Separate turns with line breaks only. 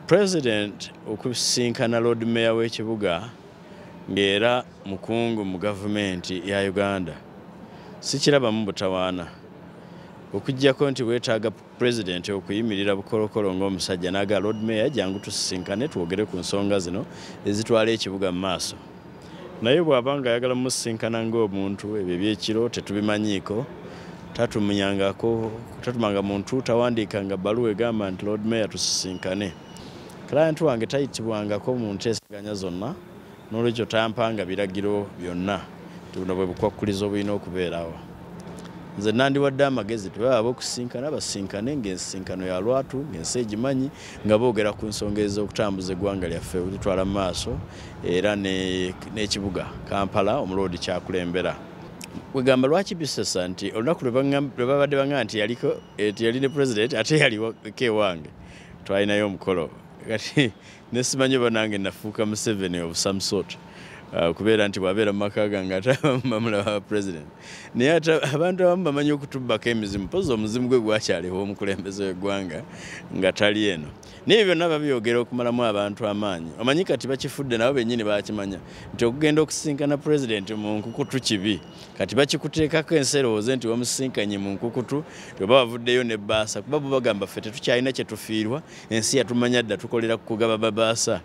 President okusisinkana Lord Mayor w'ekibuga ng'era mukungu mu gavumenti ya Uganda sikirabamu butawaana, okuggyako nti weetaaga pulezidenti okuyimirira bukolokolo ng'omusajja n'agamba Lord Mayor jangu tusisinkane twogere ku nsonga zino ezitwala ekibuga mu maaso. Naye bw'aba ng'ayagala musisinkana ng'omuntu, ebyo ebyekiro tetubimanyiiko, tatumanyangako, tatumanga muntu, tawandiikanga bbaluwa egamba nti Lord Mayor tusisinkane. Client wange tayitibwangako mu nteeseganya zonna, n'olwekyo tampanga biragiro byonna nti buno bwe bukwakkulizo obulina okubeerawo. Nze nandiwadde amagezi tebaba ab'okusisinkana basisinkane ng'ensisinkano ya lwatu, ng'ensi egimanyi, nga boogera ku nsonga ez'okutambuza eggwanga lyaffe olitwala mu maaso era n'ekibuga Kampala omuloodi kyakulembera. Wegamba lwaki bisesa nti olunaku lwe babadde baŋŋamba nti yaliko, yali ne pulezidenti ate yaliko ewange, twalinayo omukolo. Kati nesimanyi oba nange nafuuka Museveni of some sort, kubeera nti bw'abeera mu maka gange ate abamu bamulaba president. Naye ate abantu abamu bamanyi okutubbako emizimu, mpozi omuzimu gwe gwakyaliwo omukulembeze w'eggwanga nga tali eno. Naye byonna babyogera okumalamu abantu amaanyi. Omanyi kati bakifudde nabo bennyini bakimanya nti okugenda okusisinkana pulezidenti mu nkukutu kibi. Kati bakikuteekako ensi erowooze nti wamusisinkanye mu nkukutu, oba wavuddeyo n'ebbaasa, kuba bo bagamba ffe tetukyalina kye tufiirwa, ensi yatumanya dda, tukolera ku kugaba babaasa.